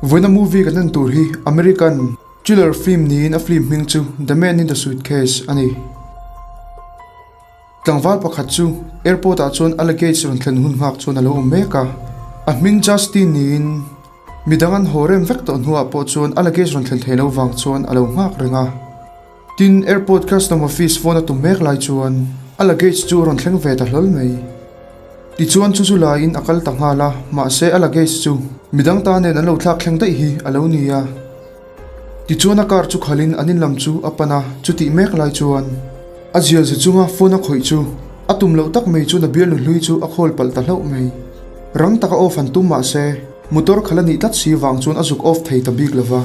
Vawiina movie kan en tur hi American thriller film niin a film hming chu The Man in the Suitcase a ni. Tlangval pakhat chu airport ah chuan a luggage rawn thlen hun nghak chuan a lo awm mek a, a hming Justin niin midang an haw rem vek tawh hnuah pawh chuan a luggage rawn thlen theih loh vang chuan a lo nghak reng a. Tin, airport custom office phone a tum mek lai chuan a luggage chu a rawn thleng ve ta hlawl mai. Tichuan chu chu laiin a kal ta nghal a, mahse a luggage chu midang ta nen an lo thlak thleng daih hi a lo ni a. Tichuan a car chu khalin an inlam chu a pan a, chutih mek lai chuan a zial ze chunga phone a khawih chu a tum loh tak mai chuan a bialnu hlui chu a khawl palh ta hlauh mai. Rang taka off an tum mahse motor khalh a nih tlat si vang chuan a zuk off thei ta bik lova.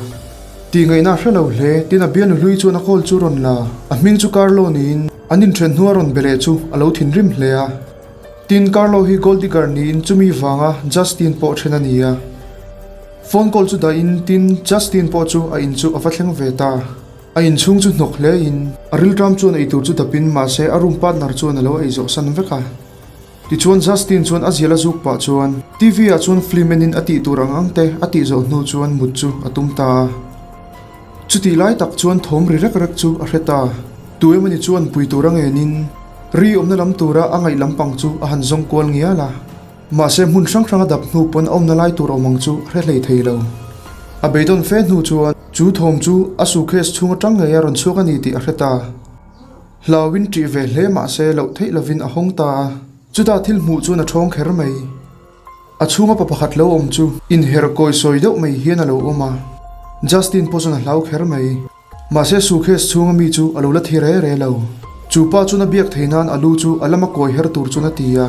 Tih ngaihna hre lo hle, tin a bialnu hlui chuan a call chu rawn la. A hming chu Carlo niin an inthen hnua rawn be leh chu a lo thinrim hle a. Tin, Carlo hi gold digger niin chumi vanga Justin pawh then a ni a. Phone call chu dahin tin Justin pawh chu a in chu a va thleng ve ta. A inchhung chu hnawk hle in a rilṭam chuan eitur chu dapin mahse a room partner chuan a lo ei zawh san vek a. Tichuan Justin chuan a zial a zuk pah chuan TV ah chuan film enin a tih tur ang ang te a tih zawh hnu chuan mut chu a tum ta a. Chutih lai tak chuan thawm ri rek rek chu a hre ta. Tu emawni chuan pui tur a ngenin ri awmna lam tura a ngaih lampang chu a han zawng kual ngial a. Mahse hmun hrang hrang a dap hnu pawn a awmna lai tur awm ang chu a hre hlei thei lo. A beidawn fe hnu chuan chu thawm chu a suitcase chhung atang ngei a rawn chhuak a ni tih a hre ta. Hlauin ṭih ve hle mah se loh theih lovin a hawng ta a, chutah thil hmuh chuan a ṭhawng kher mai. A chhunga pa pakhat lo awm chu inher kawi sawi deuh mai hian a lo awm a, Justin pawh chuan a hlau kher mai. Mahse suitcase chhunga mi chu a lo la thi re re lo. Chu pa chuan a biak thei nan a lu chu a lama kawi her tur chuan a ti a.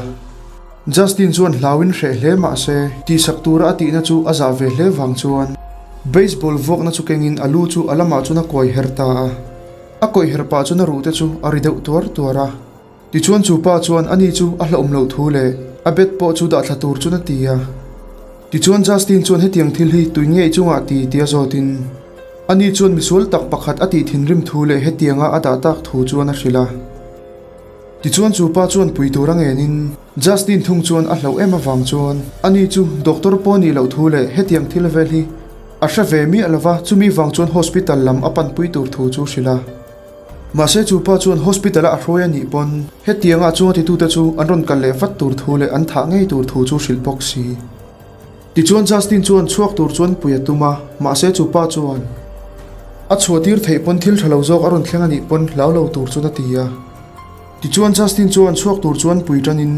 Justin chuan hlauin hreh hle mah se tihsak tura a tihna chu a zah ve hle vang chuan baseball vuakna chu kengin a lu chu a lamah chuan a kawi her ta a. A kawih her pah chuan a ruhte chu a ri deuh tuar tuar a. Tichuan chu pa chuan ani chu a hlauhawm loh thu leh a bed pawh chu dah thla tur chuan a ti a. Tichuan Justin chuan hetiang thil hi tui ngei chungah ti tia zawtin ani chuan misual tak pakhat a tih thinrim thu leh hetianga a dah tak thu chuan a hrilh a. Tichuan chu pa chuan pui tur a ngenin Justin thung chuan a hlauh em avang chuan ani chu doctor pawh nih loh thu leh hetiang thil vel hi A hre ve miah lova, chumi vang chuan hospital lam a panpui tur thu chu hrilh a. Mahse chu pa chuan hospital a a hruai a nih pawn hetianga a chunga titute chu an rawn kal leh vat tur thu leh an thah ngei tur thu chu hrilh bawk si. Tichuan Justin chuan chhuak tur chuan pui a tum a, mahse chu pa chuan a chhuah tir theih pawn thil tha lo zawk a rawn thleng a nih pawn hlau lo tur chuan a ti a. Tichuan Justin chuan chhuak tur chuan pui tanin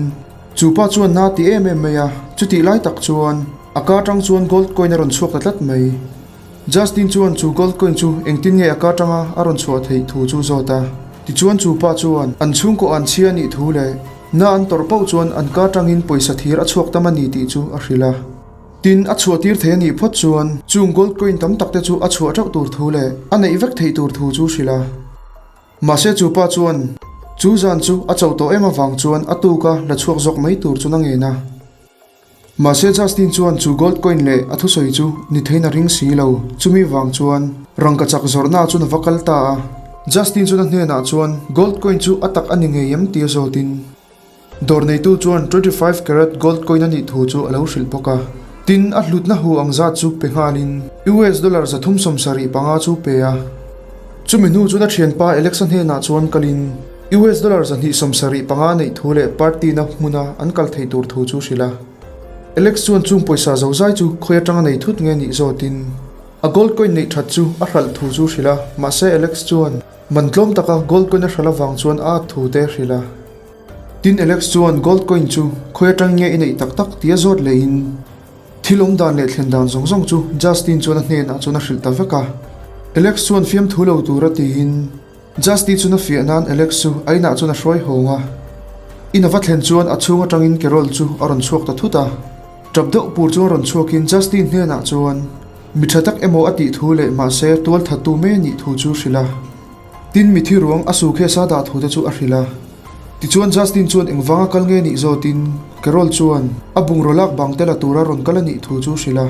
chu pa chuan na ti em em mai a, chutih lai tak chuan A ka atang chuan gold coin a rawn chhuak ta tlat mai. Justin chuan chu gold coin chu engtin nge a ka atanga a rawn chhuah theih thu chu zawt a. Tichuan chu pa chuan an chhungkaw an chhia nih thu leh na an tawrh pauh chuan an ka atangin pawisa thir a chhuak tam a ni tih chu a hrilh a. Tin, a chhuah tir thei a nih phawt chuan chung gold coin tam tak te chu a chhuah teuh tur thu leh a neih vek theih tur thu chu hrilh a. Mahse chu pa chuan chu zan chu a chauh tawh em avang chuan a tuka la chhuak zawk mai tur chuan a ngen a. Mahse Justin chuan chu gold coin leh a thusawi chu ni theiin a ring si lo, chumi vang chuan rangka chak zawrhna chuan a va kal ta a. Justin chuan a hnenah chuan gold coin chu a tak a ni ngei em ti a zawtin dawr neitu chuan 25 carat gold coin a nih thu chu a lo hrilh bawk a. Tin, a hlutna hu ang zat chu pe nghalin US dollar 375 chu pe a. Chumi hnu chuan a thianpa Alex-a hnenah chuan kalin US dollar 275 neih thu leh party na hmuna an kal theih tur thu chu hrilh a. Alex chuan chung pawisa zozai chu khawi atanga nei thut nge nih zawtin a gold coin neih that chu a hralh thu chu hrilh a, mahse Alex chuan man tlawm taka gold coin a hralh avang chuan a at thu te a hrilh a. Tin Alex chuan gold coin chu khawi atang nge i neih tak tak tia zawt lehin Thil awm dan leh thlen dan zawng zawng chu Justin chuan a hnenah chuan a hrilh ta vek a. Alex chuan fiamthu lo tura tiin Justy chuan a fiah nan Alex chu a inah chuan a hruai hawng a. In a va thlen chuan a chhung atangin Carol chu a rawn chhuak ta thut a. Tap deuh pur chuan rawn chhuakin Justin hnenah chuan mi tha tak emaw a tih thu leh mahse tual thattu mai a nih thu chu hrilh a. Tin mithi ruang a su khe sa dah thu te chu a hrilh a. Tichuan Justin chuan engvanga kal nge nih zawtin Carol chuan a bungraw lak bang te la tura rawn kal a nih thu chu hrilh a.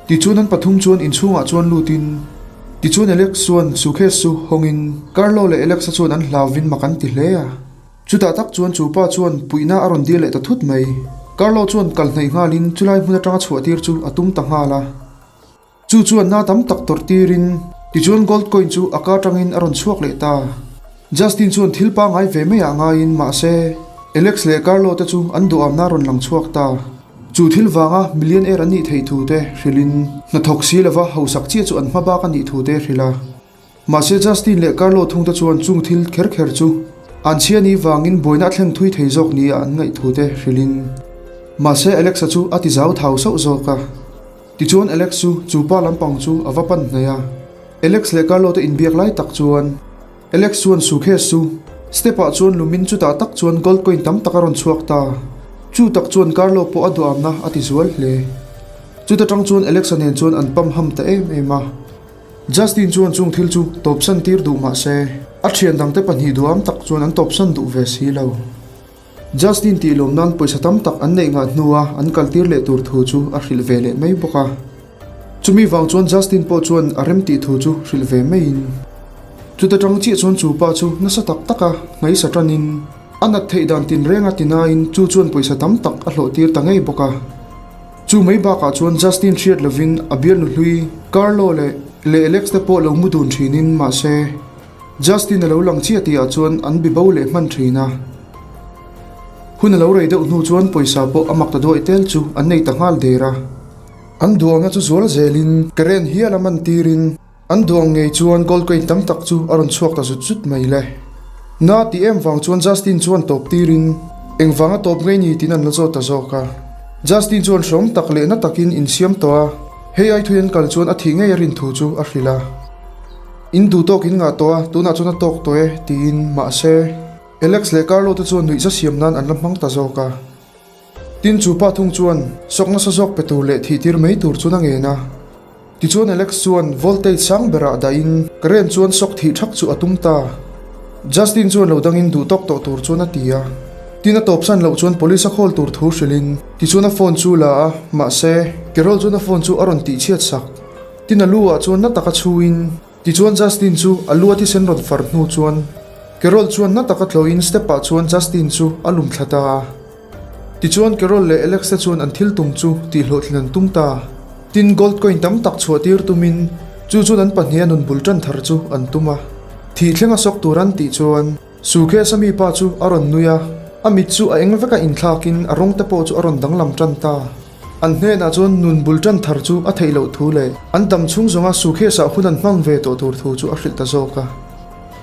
Tichuan an pathum chuan inchhungah chuan lutin tichuan Alex chuan suitcase chu hawngin Carlo leh Alex-a chuan an hlauvin mak an ti hle a. Chutah tak chuan chu pa chuan puihna a rawn dil leh ta thut mai. Carlo chuan kal hnaih nghalin chulai hmun atanga chhuah tir chu a tum ta nghal a. Chu chuan na tam tak tawrh tirin tichuan gold coin chu a ka atangin a rawn chhuak leh ta. Justin chuan thil pangngai ve maiah ngaiin mahse Alex leh Carlo te chu an duhamna a rawn lang chhuak ta. Chu thil vanga millionaire an nih theih thu te hrilhin hnathawk si lova hausak chiah chu an hma bak a nih thu te hrilh a. Mahse Justin leh Carlo thungte chuan chung thil kher kher chu an chhia ni vangin buaina a thleng thui thei zawk nia an ngaih thu te hrilhin mahse Alex-a chu a ti zau thau sauh zawk a. Tichuan Alex chu chu pa lampang chu a va pan hnai a. Alex leh Carlo te inbiak lai tak chuan Alex chuan suitcase chu step ah chuan lumin chutah tak chuan gold coin tam tak a rawn chhuak ta. Chu tak chuan Carlo pawh a duhamna a ti zual hle. Chuta tang chuan Alex-a nen chuan an pam ham ta em em a. Justin chuan chung thil chu tawpsan tir duh mah se, a thian dangte pahnih duham tak chuan an tawpsan duh ve si lo. Justin tih lawm nan pawisa tam tak an neih ngah hnua an kal tir leh tur thu chu a hrilh ve leh mai bawk a. Chumi vang chuan Justin pawh chuan a rem tih thu chu hrilh ve maiin. Chuta tang chiah chuan chu pa chu nasa tak taka hnaisa tanin a nat theih dan tinreng a ti nain chu chuan pawisa tam tak a hlawh tir ta ngei bawk a. Chu mai bakah chuan Justin hriat lovin a bialnu hlui Carlo leh leh Alex te pawh lo mu dun thinin mahse Justin a lo lang chiah tihah chuan an bi bo leh hman thin a. Hun a lo rei deuh hnu chuan pawisa pawh a mak ta duai tel chu an nei ta nghal der a. An duangna chu zual zelin Karen hial a man tirin an duang ngei chuan gold coin tam tak chu a rawn chhuak ta zut zut mai le. Na tih em vang chuan Justin chuan tawp tirin engvanga tawp ngei ni tiin an la zawt ta zawk a. Justin chuan hrawm tak leh na takin insiam tawh a, hei ai thui an kal chuan a thih ngei a rin thu chu a hrilh a. In duh tawk in ngah tawh a, tunah chuan a tawk tawh e, tiin mahse, Alex leh Carlo te chuan nuihza siam nan an la hmang ta zawk a. Tin chu pa thung chuan sawk nasa zawk pe tur leh thih tir mai tur chuan a ngen a. Tichuan Alex chuan voltage sang berah dahin current chuan sawk thih thak chu a tum ta. Justin chuan lo dangin duh tawk tawh tur chuan a ti a. Tin a tawpsan loh chuan police a call tur thu hrilhin tichuan a phone chu la a, mahse, Carol chuan a phone chu a rawn tihchhiat sak. Tin a lu ah chuan na taka chhuin tichuan Justin chu a lu a thisen rawn far hnu chuan Carol chuan na taka tlawhin step ah chuan Justin chu a lum thla ta a. Tichuan Carol leh Alex te chuan an thil tum chu tihhlawhtlin an tum ta. Tin gold coin tam tak chhuah tir tumin chu chuan an pahniha nun bul tan thar chu an tum a. Thih thleng a sawk tur an tih chuan Suitcase a mi pa chu a rawn nui a, a mit chu a eng veka inthlakin a rawng te pawh chu a rawn danglam tan ta. An hnenah chuan nun bul tan thar chu a theih loh thu leh an dam chhung zawnga suitcase-ah hun an hmang ve tawh tur thu chu a hrilh ta zawk a.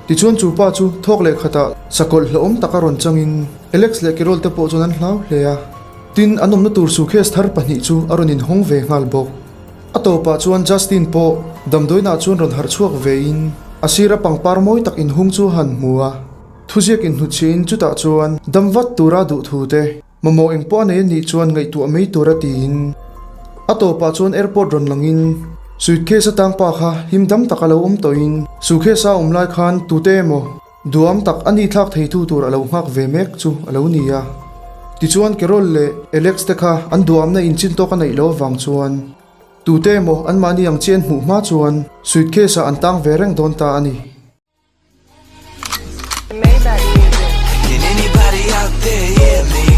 Tichuan chu pa chu thawk leh khatah sakawlh hlauhawm taka rawn changin Alex leh Carol te pawh chuan an hlau hle a. Tin, an awmna tur suitcase thar pahnih chu a rawn inhawng ve nghal bawk. A tawpah chuan Justin pawh damdawiinah chuan rawn harh chhuak vein a sira pangpar mawi tak inhung chu a han hmu a. Thuziak inhnutchhiahin chutah chuan dam vat tura duh thu te, Mamawh eng pawh a nei a nih chuan ngaihtuah mai tur a tiin a tawpah chuan airport rawn langin suitcase atang pa kha him dam tak a lo awm tawhin suitcase a awm lai khan tute emaw duam tak a ni thlak theitu tur a lo nghak ve mek chu a lo ni a. Tichuan Carol leh Alex te kha an duamna inchin tawk a neih loh avang chuan tute emaw anmahni ang chian hmuh hma chuan suitcase ah an tang ve reng dawn ta a ni. Maybach music. Can anybody out there hear me?